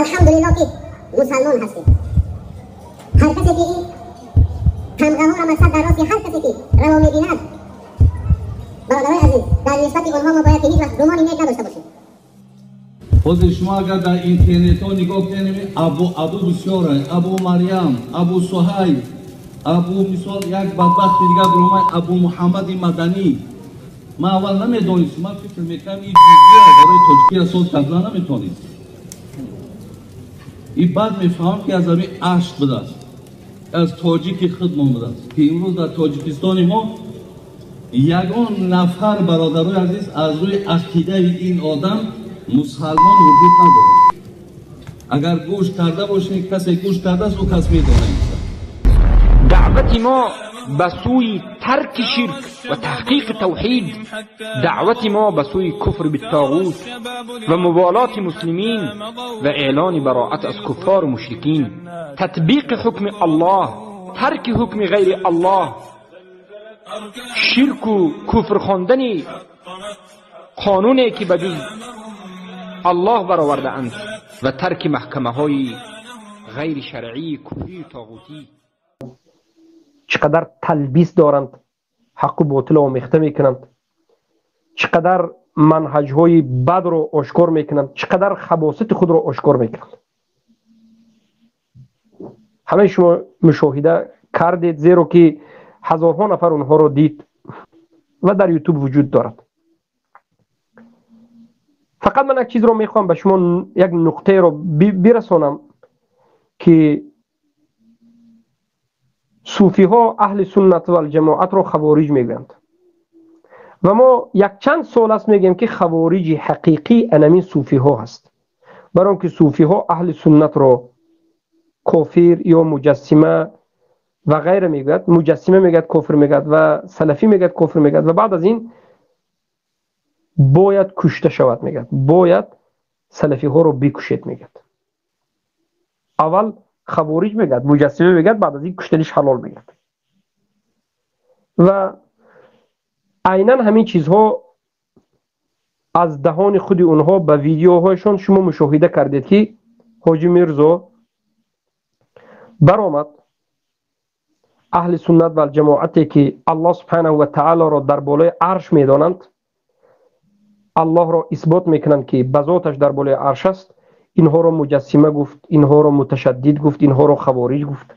Алҳамдулиллоҳ ки мусалмон ҳастем. Ҳар касе ки ин тамғаҳоро мақсад дар рости ҳар касе ки раво мебинад, бародарои азиз, дар нисбати онҳо мо бояд ки ҳеҷ вақт гумони нек надошта бошем. Ҳозир шумо агар дар интернетҳо нигоҳ кунед, Абу Абу бисёр, Абу Марьям, Абу Суҳайб, Абу мисол як бадбахти дигар баромад, Абу Муҳаммади Маданӣ. Ман аввал намедонистам, ман фикр мекардам ин ҷузъия барои тоҷикиро соз кардан наметавонист. И баъд мефаҳмам ки аз ҳамин ашк будааст, аз тоҷики худмон будааст, ки имрӯз дар Тоҷикистони мо ягон нафар, бародарои азиз, аз рӯи ақидаи ин одам мусалмон вуҷуд надорад. Агар гӯш карда бошед, касе гӯш кардааст, ӯ кас медонад. Даъвати мо ба сӯи тарки ширк ва таҳқиқи тавҳид, даъвати мо ба сӯи куфр биттоғут ва муволоти муслимин ва эълони бароат аз куффору мушрикин, татбиқи ҳукми Аллоҳ, тарки ҳукми ғайри Аллоҳ, ширку куфр хондани қонуне ки ба ҷуз Аллоҳ баровардаанд ва тарки маҳкамаҳои ғайри шаръии куфрию тоғутӣ. Чӣ қадар талбис доранд, ҳаққу ботилро омехта мекунанд, чӣ қадар манҳаҷҳои бадро ошкор мекунанд, чӣ қадар хабосати худро ошкор мекунанд. Ҳамаи шумо мушоҳида кардед, зеро ки ҳазорҳо нафар онҳоро дид ва дар Ютуб вуҷуд дорад. Фақат ман як чизро мехоҳам ба шумо як нуқтаеро бирасонам, ки суфиҳо аҳли суннат валҷамоатро хавориҷ мегӯянд ва мо якчанд сол аст мегӯем, ки хавориҷи ҳақиқӣ анамин суфиҳо ҳаст, барон ки суфиҳо аҳли суннатро кофир ё муҷассима ва ғайра мегӯяд, муҷассима мегӯяд, кофир мегӯяд ва салафӣ мегӯяд, кофир мегӯяд ва баъд аз ин бояд кушта шавад мегӯяд, бояд салафиҳоро бикушед мегӯяд. Аввал хавориҷ мегӯяд, муҷассима мегӯяд, баъд аз ин куштаниш ҳалол мегӯяд. Ва айнан ҳамин чизҳо аз даҳони худи онҳо ба видеоҳояшон шумо мушоҳида кардед, ки Ҳоҷи Мирзо баромад аҳли суннат валҷамоате ки Аллоҳ субҳанаҳу ва таолоро дар болои арш медонанд, Аллоҳро исбот мекунанд, ки ба зоташ дар болои арш аст, инҳоро муҷассима гуфт, инҳоро муташаддид гуфт, инҳоро хавориҷ гуфт.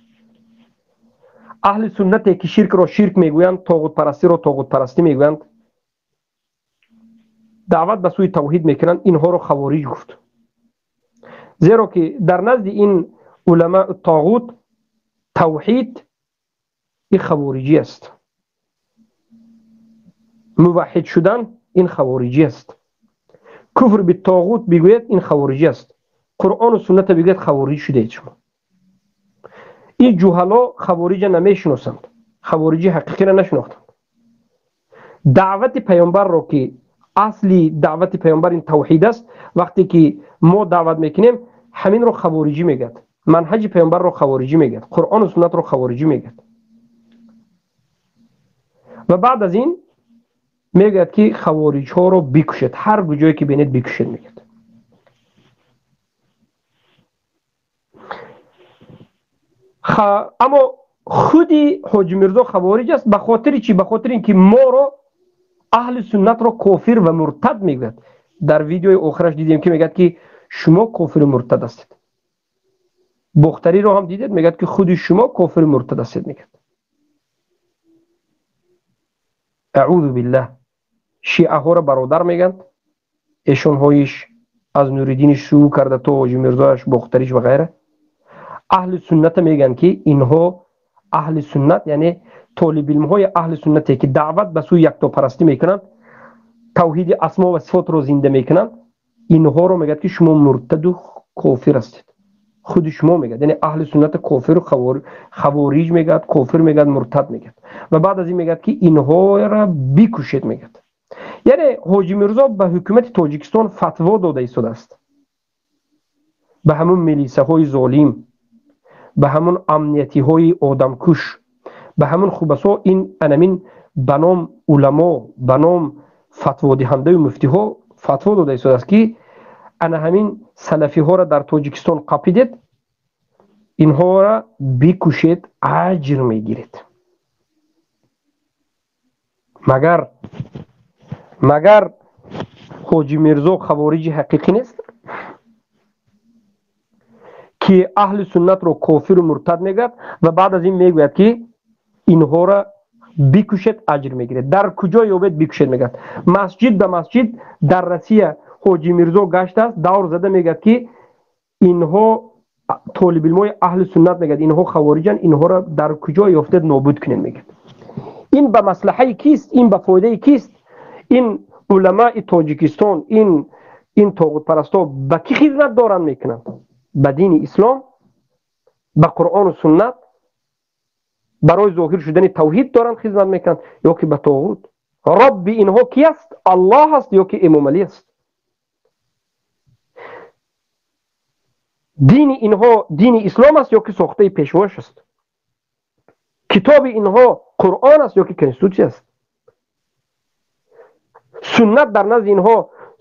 Аҳли суннате ки ширкро ширк мегӯянд, тоғутпарастиро тоғутпарастӣ мегӯянд, даъват ба сӯи тавҳид мекунанд, инҳоро хавориҷ гуфт. Зеро ки дар назди ин уламаи тоғут тавҳид ин хавориҷӣ аст, муваҳҳид шудан ин хавориҷӣ аст, куфр биттоғут бигӯяд ин хавориҷӣ аст, Қуръону сунната бигӯяд хавориҷ шудаед шумо. Ин ҷуҳало хавориҷа намешиносанд, хавориҷи ҳақиқиро нашинохтанд. Даъвати паёмбарро, ки асли даъвати паёмбар ин тавҳид аст, вақте ки мо даъват мекунем, ҳаминро хавориҷӣ мегӯяд, манҳаҷи паёмбарро хавориҷӣ мегӯяд, Қуръону суннатро хавориҷӣ мегӯяд. Ва баъд аз ин мегӯяд, ки хавориҷҳоро бикушед, ҳар куҷое ки бинед бикушед мегӯяд. Аммо худи Ҳоҷи Мирзо хавориҷ аст. Ба хотири чӣ? Ба хотири ин ки моро аҳли суннатро кофир ва муртад мегӯяд. Дар видеои охираш дидем, ки мегӯяд, ки шумо кофиру муртад ҳастед. Бохтариро ҳам дидед, мегӯяд, ки худи шумо кофиру муртад ҳастед мегӯяд. Аъузу биллаҳ. Шиаҳоро бародар мегӯянд, эшонҳоиш аз Нуриддини шурӯъ карда то Ҳоҷи Мирзояш, Бохтариш ва ғайра. Аҳли сунната мегӯянд, ки инҳо аҳли суннат, яъне толибилмҳои аҳли суннате ки даъват ба сӯи яктопарастӣ мекунанд, тавҳиди асмо ва сифотро зинда мекунанд, инҳоро мегӯяд, ки шумо муртаду кофир ҳастед. Худи шумо мегӯяд, яъне аҳли сунната кофиру хавориҷ мегӯяд, кофир мегӯяд, муртад мегӯяд. Ва баъд аз ин мегӯяд, ки инҳоро бикушед мегӯяд. Яъне Ҳоҷи Мирзо ба ҳукумати Тоҷикистон фатво дода истодааст, ба ҳамун милисаҳои золим, ба ҳамун амниятиҳои одамкуш, ба ҳамун хубасо ин анамин ба ном уламо, ба ном фатводиҳандаю муфтиҳо фатво дода истодааст, ки ана ҳамин салафиҳоро дар Тоҷикистон қапидед, инҳоро бикушед, аҷр мегиред. Магар Ҳоҷи Мирзо хавориҷи ҳақиқӣ нест, ки аҳли суннатро кофиру муртад мегӯяд ва баъд аз ин мегӯяд, ки инҳоро бикушед, аҷр мегиред. Дар куҷо ёбед бикушед, мегӯяд. Масҷид ба масҷид дар Россия Ҳоҷи Мирзо гаштааст, давр зада мегӯяд, ки инҳо толибилмои аҳли суннат, мегӯяд, инҳо хавориҷанд, инҳоро дар куҷо ёфтед нобуд кунед, мегӯяд. Ин ба маслиҳаи кист? Ин ба фоидаи кист? Ин уламаи Тоҷикистон, ин тоғутпарастҳо ба кӣ хизмат доранд мекунанд? Ба дини ислом, ба Қуръону суннат, барои зоҳир шудани тавҳид доранд хизмат мекунанд ё ки ба тоғут? Робби инҳо ки аст? Аллоҳ аст ё ки Эмомалӣ аст? Дини инҳо дини ислом аст ё ки сохтаи пешвош аст? Китоби инҳо Қуръон аст ё ки конститутсия аст? Суннат дар назди инҳо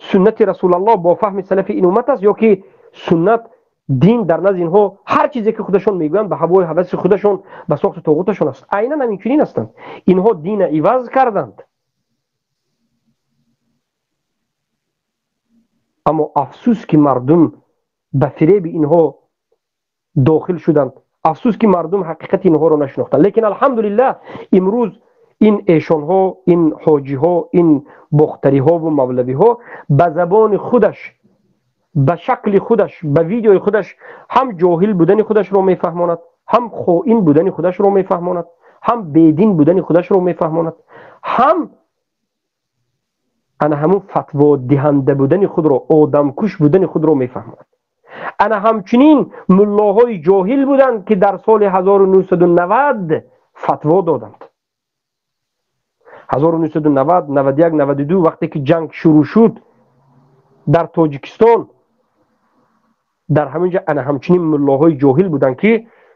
суннати Расулаллоҳ бо фаҳми салафи ин уммат аст ё ки суннат дин дар назди инҳо ҳар чизе ки худашон мегӯянд ба ҳавои ҳаваси худашон, ба сохти тоғуташон аст? Айнан ҳамин чунин ҳастанд. Инҳо дина иваз карданд. Аммо афсӯс, ки мардум ба фиреби инҳо дохил шуданд. Афсӯс, ки мардум ҳақиқати инҳоро нашинохтанд. Лекин алҳамдулиллаҳ, имрӯз ин эшонҳо, ин ҳоҷиҳо, ин бохтариҳову мавлавиҳо ба забони худаш, ба шакли худаш, ба видеои худаш ҳам ҷоҳил будани худашро мефаҳмонад, ҳам хоин будани худашро мефаҳмонад, ҳам бедин будани худашро мефаҳмонад, ҳам ана ҳамун фатводиҳанда будани худро, одамкуш будани худро мефаҳмонад. Ана ҳамчунин муллоҳои ҷоҳил буданд, ки дар соли 1990 фатво доданд. 1990, 91, 92, вақте ки ҷанг шурӯъ шуд дар Тоҷикистон, дар ҳамин ҷо ана ҳамчунин муллоҳои ҷоҳил буданд, ки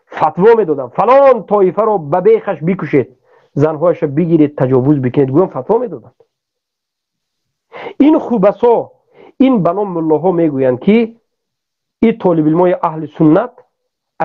фатво медоданд: фалон тоифаро ба бехаш бикушед, занҳояшро бигиред, таҷовуз бикунед, гӯям фатво медоданд. Ин хубасо, ин ба ном муллоҳо мегӯянд, ки и толибилмои аҳли суннат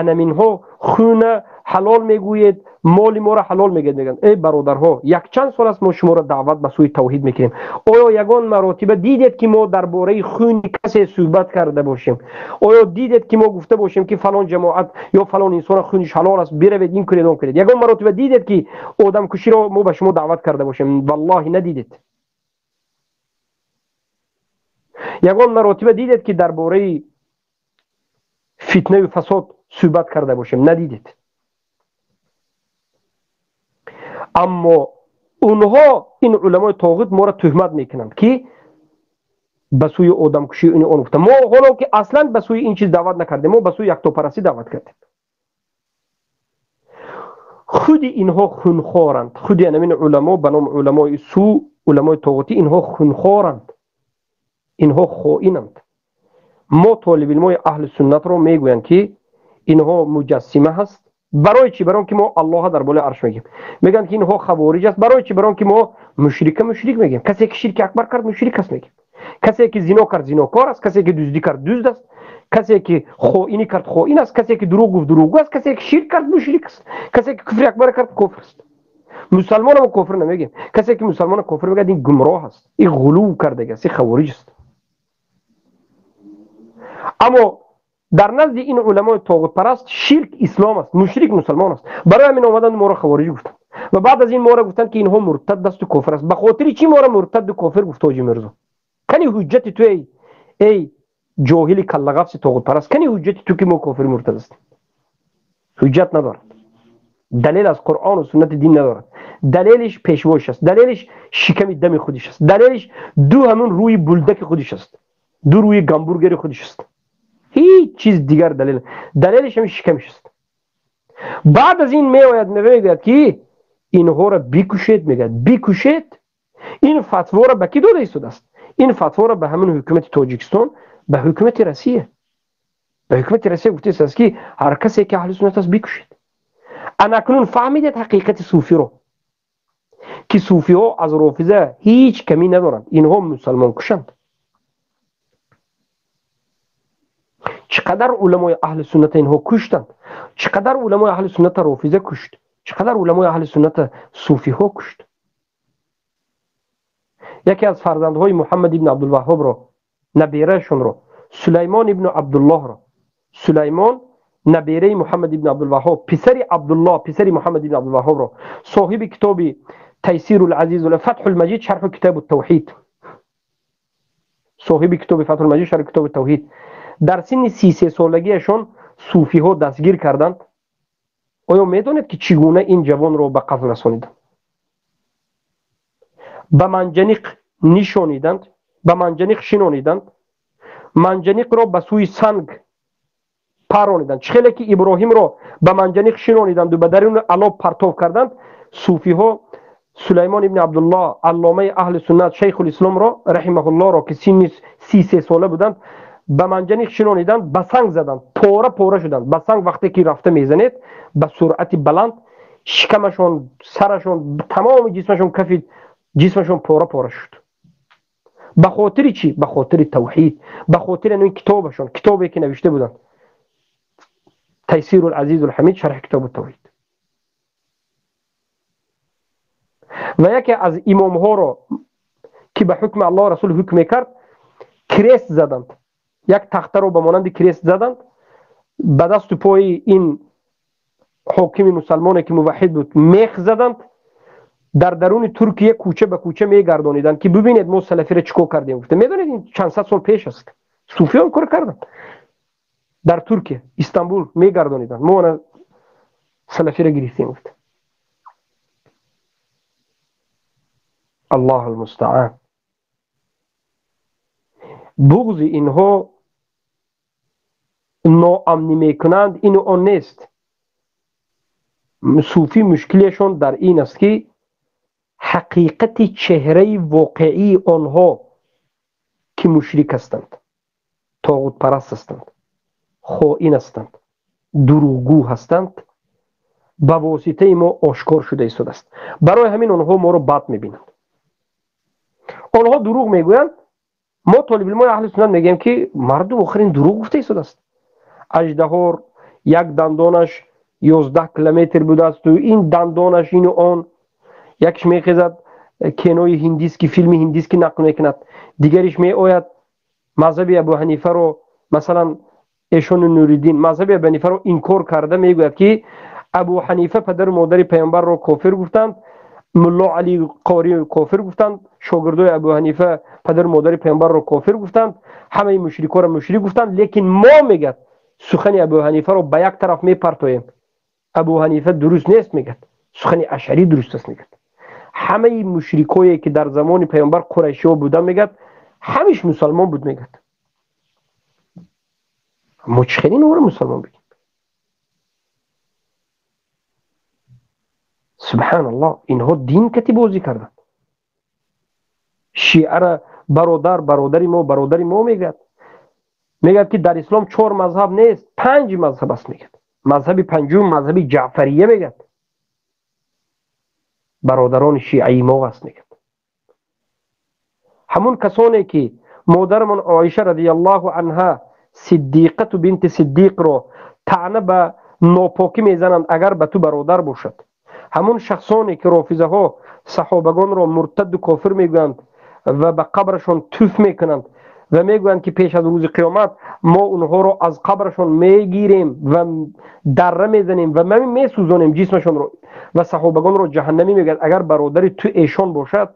анаминҳо хуна ҳалол мегӯед, моли моро ҳалол мегӯед. Мегӯянд: эй бародарҳо, якчанд сол аст мо шуморо даъват ба сӯи тавҳид мекунем. Оё ягон маротиба дидед, ки мо дар бораи хуни касе суҳбат карда бошем? Оё дидед, ки мо гуфта бошем, ки фалон ҷамоат ё фалон инсона хуниш ҳалол аст, биравед ин кунед, он кунед? Ягон маротиба дидед, ки одамкуширо мо ба шумо даъват карда бошем? Валлоҳи, надидед. Ягон маротиба дидед, ки дар бораи фитнаю фасод суҳбат карда бошем? Надидед. Аммо онҳо, ин уламои тоғут, моро туҳмат мекунанд, ки ба сӯи одамкушӣ ин он гуфта. Мо ҳоло ки аслан ба сӯи ин чиз даъват накардем, мо ба сӯи яктопарастӣ даъват кардем. Худи инҳо хунхоранд. Худи анамин уламо ба номи уламои сӯ, уламои тоғутӣ, инҳо хунхоранд, инҳо хоинанд. Мо толибилмои аҳли суннатро мегӯянд, ки инҳо муҷассима ҳаст. Барои чӣ? Барои он ки мо Аллоҳа дар болои арш мегӯем. Мегӯянд, ки инҳо хавориҷ аст. Барои чӣ? Барои он ки мо мушрика мушрик мегӯем. Касе ки ширки акбар кард, мушрик аст мегӯем. Касе ки зино кард, зинокор аст. Касе ки дуздӣ кард, дузд аст. Касе ки хоинӣ кард, хоин аст. Касе ки дурӯғ гуфт, дурӯғгӯ аст. Касе ки ширк кард, мушрик аст. Касе ки куфри акбар кард, кофир аст. Мусалмонро кофир намегӯем. Касе ки мусалмонро кофир мегӯяд, ин гумроҳ аст, ин ғулув кардаги аст, ин хавориҷ аст. Аммо дар назди ин уламои тоғутпараст ширк ислом аст, мушрик мусалмон аст. Барои ҳамин омаданд, моро хавориҷ гуфтанд ва баъд аз ин моро гуфтанд, ки инҳо муртад асту кофир аст. Ба хотири чӣ моро муртаду кофир гуфт Ҳоҷи Мирзо? Кани ҳуҷҷати ту, эй ҷоҳили каллағафси тоғутпараст, кани ҳуҷҷати ту, ки мо кофир муртад ҳастем? Ҳуҷҷат надорад, далел аз Қуръону суннати дин надорад. Далелиш пешвоиш аст, далелиш шиками дами худиш аст, далелиш ду ҳамун рӯи булдаки худиш аст, ду рӯи гамбургери худиш аст. Ҳеҷ чиз дигар далел, далелиш ҳамин шикамиш аст. Баъд аз ин меояд, мегӯяд, ки инҳоро бикушед, мегӯяд, бикушед. Ин фатворо ба кӣ дода истодааст? Ин фатворо ба ҳамин ҳукумати Тоҷикистон, ба ҳукумати Россия, ба ҳукумати Россия гуфта истодааст, ки ҳар касе ки аҳли суннат аст, бикушед. Анакнун фаҳмидед ҳақиқати суфиро, ки суфиҳо аз рофиза ҳеҷ камӣ надоранд, инҳо мусалмонкушанд. Чӣ қадар уламои аҳли сунната инҳо куштанд, чӣ қадар уламои аҳли сунната рофиза кушт, чӣ қадар уламои аҳли сунната суфиҳо кушт. Яке аз фарзандҳои Муҳаммад ибн Абдулваҳҳобро, набераашонро, Сулаймон ибну Абдуллоҳро, Сулаймон набераи Муҳаммад ибн Абдулваҳҳоб, писари Абдуллоҳ, писари Муҳаммад ибн Абдулваҳҳобро, соҳиби китоби Тайсиру лазиз Фатҳулмаҷид шарҳу китобу тавҳид, соҳиби китоби Фатҳулмаҷид шарҳу китоби тавҳид, дар синни 33 солагиашон суфиҳо дастгир карданд. Оё медонед, ки чӣ гуна ин ҷавонро ба қатл расониданд? Ба манҷаниқ нишониданд, ба манҷаниқ шинониданд, манҷаниқро ба сӯи санг парониданд. Чӣ хеле ки Иброҳимро ба манҷаниқ шинониданду ба даруни алоб партов карданд, суфиҳо Сулаймон ибни Абдуллоҳ, алломаи аҳли суннат, шайхулисломро раҳимаҳуллоҳро, ки синни 33 сола буданд, ба манҷаниқ шинониданд, ба санг заданд, пора пора шуданд. Ба санг вақте ки рафта мезанед ба суръати баланд, шикамашон, сарашон, тамоми ҷисмашон, кафи ҷисмашон пора пора шуд. Ба хотири чӣ? Ба хотири тавҳид, ба хотири ин китобашон, китобе ки навишта буданд, Тайсиру лазизу лҳамид шарҳи китобу тавҳид. Ва яке аз имомҳоро, ки ба ҳукми Аллоҳ, Расул ҳукм мекард, крест заданд, як тахтаро ба монанди крест заданд, ба дасту пои ин ҳокими мусалмоне, ки муваҳҳид буд, мех заданд, дар даруни Туркия кӯча ба кӯча мегардониданд, ки бибинед, мо салафиро чӣ кор кардем. Гуфта, медонед, ин чанд сад сол пеш аст, суфиён кор карданд, дар Туркия, Истанбул мегардониданд, мо ана салафиро гирифтем, гуфта. Аллоҳу алмустаан. Буғзи инҳо ноамнӣ мекунанд, ину он нест. Суфӣ мушкилиашон дар ин аст, ки ҳақиқати чеҳраи воқеии онҳо, ки мушрик ҳастанд, тоғутпараст ҳастанд, хоин ҳастанд, дурӯғгӯ ҳастанд, ба воситаи мо ошкор шуда истодааст. Барои ҳамин онҳо моро бад мебинанд. Онҳо дурӯғ мегӯянд, мо толибилмои аҳли суннат мегӯем, ки мардум охирин дурӯғ гуфта истодааст, аждаҳор як дандонаш 11 километр будаасту ин дандонаш, ину он. Якиш мехезад, кинои ҳиндиски, филми ҳиндиски нақл мекунад, дигариш меояд, мазҳаби Абу Ҳанифаро, масалан, эшону Нуриддин мазҳаби Абу Ҳанифаро инкор карда мегӯяд, ки Абу Ҳанифа падару модари паёмбарро кофир гуфтанд, Мулло Али Қори кофир гуфтанд, шогирдои Абу Ҳанифа падару модари паёмбарро кофир гуфтанд, ҳамаи мушрикоро мушрик гуфтанд. Лекин мо, мегӯяд, сухани Абу Ҳанифаро ба як тараф мепартоем, Абу Ҳанифа дуруст нест, мегӯяд, сухани Ашарӣ дуруст аст, мегӯяд. Ҳамаи мушрикое, ки дар замони паёмбар қурайшиҳо буданд, мегӯяд, ҳамиш мусалмон буд, мегӯяд. Мо чӣ хеле инҳоро мусалмон бигем? Субҳаналлоҳ, инҳо дин кати бозӣ карданд. Шиара бародар, бародари мо, бародари мо мегӯяд. Мегӯяд, ки дар ислом чор мазҳаб нест, панҷ мазҳаб аст, мегӯяд. Мазҳаби панҷум мазҳаби ҷаъфария, мегӯяд, бародарони шиаи мо аст, мегӯяд. Ҳамун касоне, ки модарамон Оиша радиаллоҳу анҳа, сиддиқату бинти сиддиқро таъна ба нопокӣ мезананд, агар ба ту бародар бошад, ҳамун шахсоне, ки рофизаҳо саҳобагонро муртаду кофир мегӯянд ва ба қабрашон туф мекунанд ва мегӯянд, ки пеш аз рӯзи қиёмат мо онҳоро аз қабрашон мегирем ва дарра мезанем ва месӯзонем ҷисмашонро ва саҳобагонро ҷаҳаннамӣ мегӯяд, агар бародари ту эшон бошад,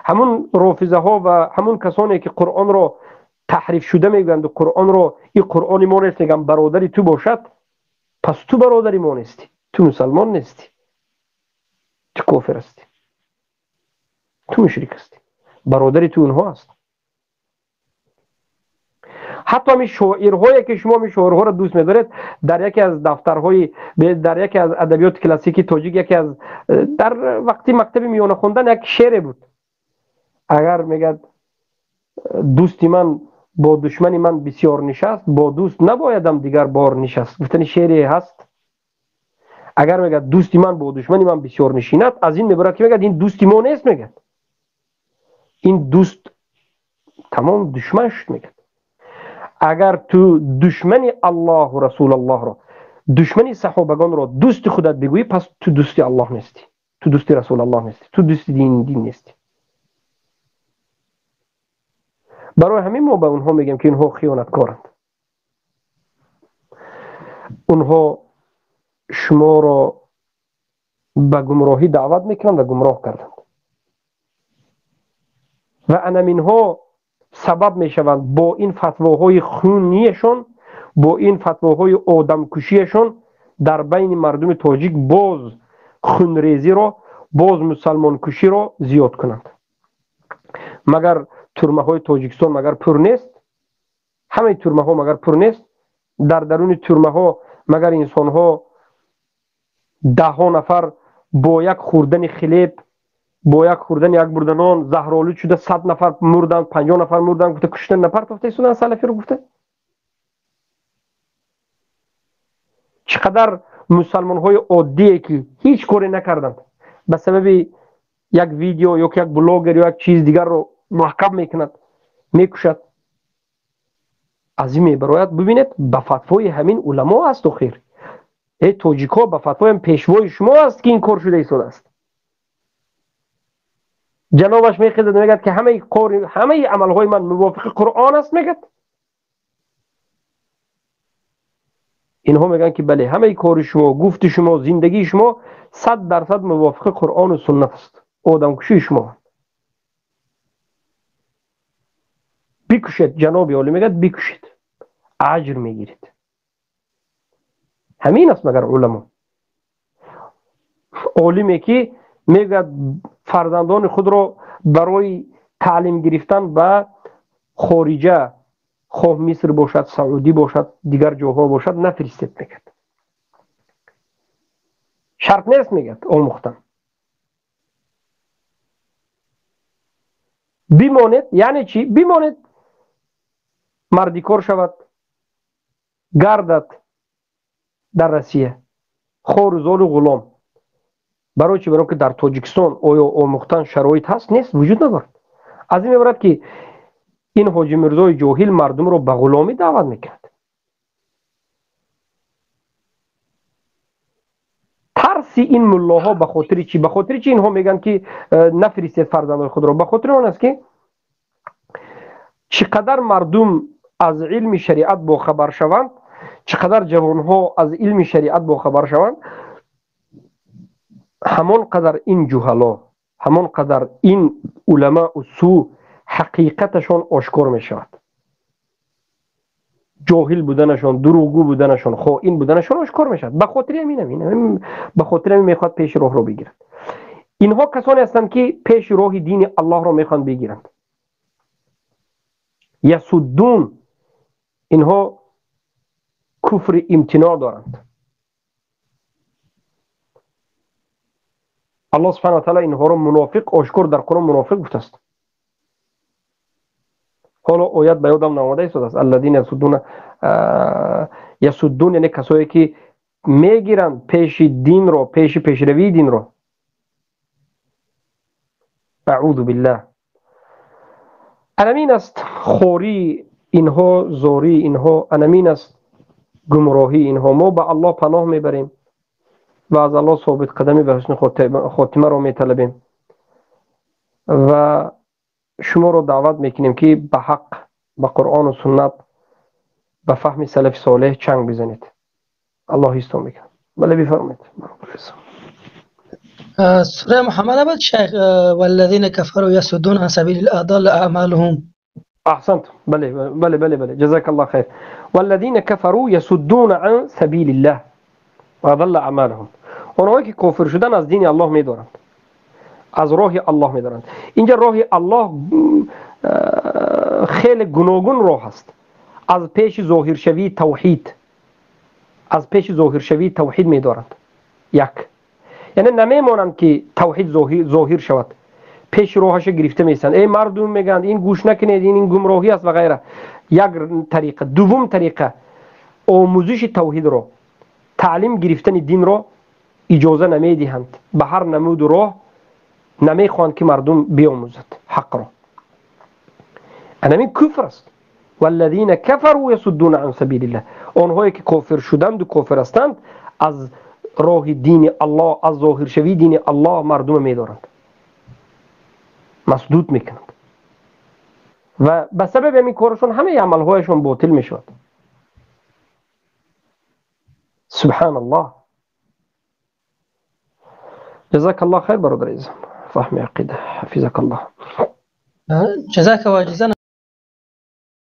ҳамун рофизаҳо ва ҳамун касоне, ки Қуръонро таҳриф шуда мегӯянду Қуръонро и Қуръони мо нест мегӯянд, бародари ту бошад, пас ту бародари мо нестӣ, ту мусалмон нестӣ, ту кофир ҳастӣ, ту мушрик ҳастӣ. Бародари ту онҳо аст. Ҳатто ҳамин шоирҳое, ки шумо ҳамин шоирҳоро дӯст медоред, дар яке аз дафтарҳои, дар яке аз адабиёти классикии тоҷик, яке аз дар вақти мактаби миёна хондан як шере буд. Агар, мегӯяд, дӯсти ман бо душмани ман бисёр нишаст, бо дӯст набоядам дигар бор нишаст, гуфтани шере ҳаст. Агар, мегӯяд, дӯсти ман бо душмани ман бисёр нишинад, аз ин мебарад, ки, мегӯяд, ин дӯсти мо нест, мегӯяд, ин дӯст тамом душман шуд, мегӯяд. Агар ту душмани Аллоҳ ва Расулуллоҳро, душмани саҳобагонро дӯсти худат бигӯӣ, пас ту дӯсти Аллоҳ нестӣ, ту дӯсти Расулуллоҳ нестӣ, ту дӯсти дин нестӣ. Барои ҳамин мо ба онҳо мегӯем, ки инҳо хиёнаткоранд. Онҳо шуморо ба гумроҳӣ даъват мекунанд ва гумроҳ карданд. Ва анаминҳо сабаб мешаванд бо ин фатвоҳои хунияшон, бо ин фатвоҳои одамкушияшон дар байни мардуми тоҷик боз хунрезиро, боз мусалмонкуширо зиёд кунанд. Магар турмаҳои Тоҷикистон магар пур нест? Ҳамаи турмаҳо магар пур нест? Дар даруни турмаҳо магар инсонҳо даҳҳо нафар бо як хӯрдани хлеб, бо як хӯрдани як бурда нон заҳролуд шуда 100 нафар мурданд, 50 нафар мурданд, гуфта куштан напартофта истоданд салафиро гуфта. Чӣ қадар мусалмонҳои оддие ки ҳеҷ коре накарданд, ба сабаби як видео ё як блогер ё як чиз дигарро маҳкам мекунад, мекушад. Аз ин мебарояд, бибинед, ба фатвои ҳамин уламо аст охир. Эй тоҷикҳо, ба фатвои пешвои шумо аст ки ин кор шуда истодааст. Ҷанобаш мехезад, мегӯяд ки ҳамаи кор, ҳамаи амалҳои ман мувофиқи Қуръон аст, мегӯяд. Инҳо мегӯянд ки бале, ҳамаи кори шумо, гуфти шумо, зиндагии шумо 100% мувофиқи Қуръону суннат аст. Одамкушии шумо. Бикушед, ҷаноби олӣ мегӯяд, бикушед, аҷр мегиред. Ҳамин аст магар уламо. Олиме ки мегӯяд фарзандони худро барои таълим гирифтан ба хориҷа, хоҳ Миср бошад, Саудӣ бошад, дигар ҷоҳо бошад, нафиристед, мегӯяд. Шарт нест, мегӯяд, омӯхтан. Бимонед, яъне чӣ? Бимонед, мардикор шавад, гардад дар Россия, хору золу ғулом. Барои чӣ? Барои ки дар Тоҷикистон оё омӯхтан шароит ҳаст? Нест, вуҷуд надорад. Аз ин мебарад ки ин Ҳоҷи Мирзои ҷоҳил мардумро ба ғуломӣ даъват мекунад. Тарси ин муллоҳо ба хотири чӣ? Ба хотири чӣ инҳо мегӯянд ки нафиристед фарзандои худро? Ба хотири он аст ки чӣ қадар мардум аз илми шариат бохабар шаванд, чӣ қадар ҷавонҳо аз илми шариат бохабар шаванд, ҳамон қадар ин ҷуҳало, ҳамон қадар ин уламаи су ҳақиқаташон ошкор мешавад. Ҷоҳил буданашон, дурӯғгӯ буданашон, хоин буданашон ошкор мешавад. Ба хотири ҳамин, ба хотири ҳамин мехоҳад пеши роҳро бигирад. Инҳо касоне ҳастанд ки пеши роҳи дини Аллоҳро мехоҳанд бигиранд. Ясуддун, инҳо куфри имтиноъ доранд. Аллоҳ субҳанаҳу ва таъоло инҳоро мунофиқ ошкор дар Қуръон мунофиқ гуфтааст. Ҳоло оят ба ёдам наомада истодааст. Аллазина ясуддуна, ясуддун яъне касое ки мегиранд пеши динро, пеши пешравии динро. Аъузу биллаҳ. Анамин аст хории инҳо, зории инҳо, анамин аст гумроҳии инҳо. Мо ба Аллоҳ паноҳ мебарем ва аз Аллоҳ собитқадамӣ ба ҳусни хотимаро металабем ва шуморо даъват мекунем ки ба ҳақ, ба Қуръону суннат, ба фаҳми салафи солеҳ чанг бизанед. Аллоҳ ҳистон мекунад. Бале, бифармоед. سورة محمد أبد شيخ والذين كفروا يصدون عن سبيل الله أضل أعمالهم. أحسنت، بله بله بله بله، جزاك الله خير. والذين كفروا يصدون عن سبيل الله وأضل أعمالهم. اونهایی که کافر شدن از دین الله میدارند، از راه الله میدارند. اینجا راه الله خیلی گوناگون راه است. از پیش ظاهر شوی توحید، از پیش ظاهر شوی توحید میدارند. یک، یعنی نمیمانند که توحید ظاهر شود، پیش راهش گرفته میسند. ای مردم میگن این گوش نکنید، این گمراهی است و غیره. یک طریقه. دوم طریقه، آموزش توحید رو، تعلیم گرفتن دین رو اجازه نمیدهند. به هر نمود راه نمیخواهند که مردم بیاموزد حق را. این کفر است. والذین کفروا یصدون عن سبیل الله. آنهایی که کافر شدند و کافر هستند از راه دین الله، از ظاهر شوی دین الله مردم میدارند، مسدود میکنند و به سبب همین کارشون همه عملهایشون باطل میشود. سبحان الله. جزاک الله خیر برادر عزیزم، فهم عقیده، حفظک الله. جزاک و جزانا.